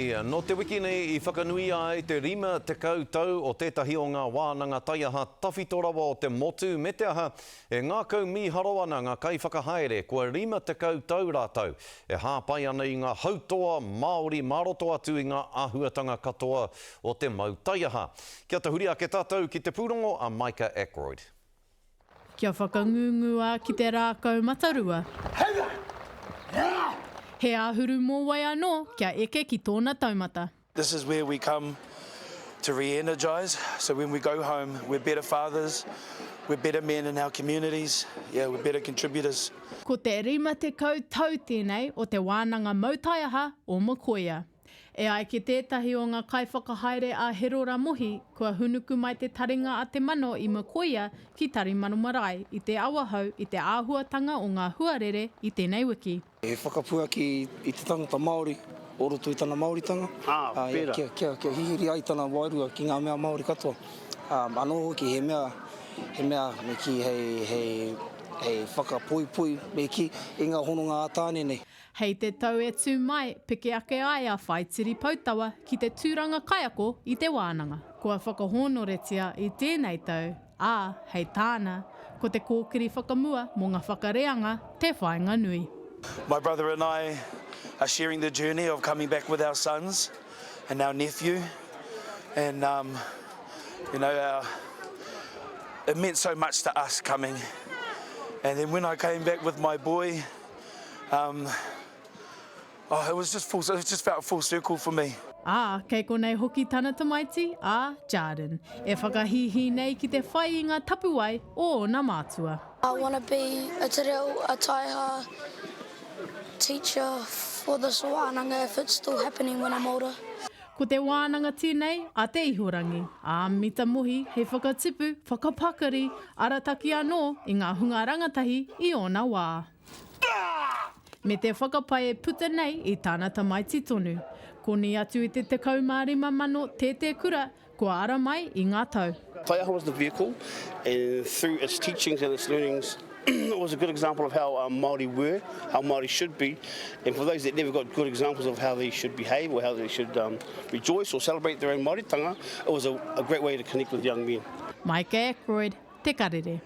Nō te wiki nei i whakanuia ai te 50 tau o tētahi o ngā wānanga taiaha tawhito rawa o te motu me te aha, e ngākau mīharo ana ngā kaiwhakahaere kua 50 tau rātou e hāpai ana i ngā hautoa Māori mā roto atu i ngā āhuatanga katoa o te mau taiaha. Kia tahuri ake tātou ki te pūrongo a Micah Ackroyd. Kia whakangungua ki te rākau matarua. He āhuru mōwai anō kia eke ki tōna taumata. This is where we come to re-energise, so when we go home we're better fathers, we're better men in our communities, yeah, we're better contributors. Ko te 50 tau tēnei o te wānanga mau taiaha o Mokoia. E ai ki tētahi o ngā kaiwhakahaere a Herora Mohi, kua hunuku mai te taringa a te mano i Mokoia ki Tarimano Marae i te Awahou i te āhuatanga o ngā huarere i tēnei wiki. He whakapuaki i te tangata Māori o roto i tana Māoritanga, ā, kia hihiri ai tana wairua ki ngā mea Māori katoa. Anō hoki he mea, he mea me kī hei, hei whakapoipoi me kī i ngā hononga ā-tāne nei. Hei te tau e tū mai, piki ake ai a Whaitiri Poutawa ki te tūranga kaiako i te wānanga. Kua whakahōnoretia i tēnei tau, ā, hei tāna, ko te kōkiri whakamua mō ngā whakareanga te whāinga nui. My brother and I are sharing the journey of coming back with our sons and our nephew and um, you know our, it meant so much to us coming and then when I came back with my boy Um, oh, it was just full, it just felt full circle for me. Ā, kei konei hoki tana tamaiti, a Jarden, e whakahīhī nei ki te whai i ngā tapuwae o ōna mātua. I wanna be a te reo, a taiha teacher for this wānanga if it's still happening when I'm older. Ko te wānanga tēnei a Te Ihorangi, a Mita Mohi hei whakatipu, whakapakari, arataki anō i ngā hunga rangatahi i ōna wā. Me te whakapae e puta nei i tāna tamaiti tonu. Koni atu i te 15,000 tētē kura kua ara mai i ngā tau. Taiaha was the vehicle and through its teachings and its learnings it was a good example of how um, Māori were, how Māori should be, and for those that never got good examples of how they should behave or how they should um, rejoice or celebrate their own Māoritanga, it was a, a great way to connect with young men. Mike Ackroyd, Te Karere.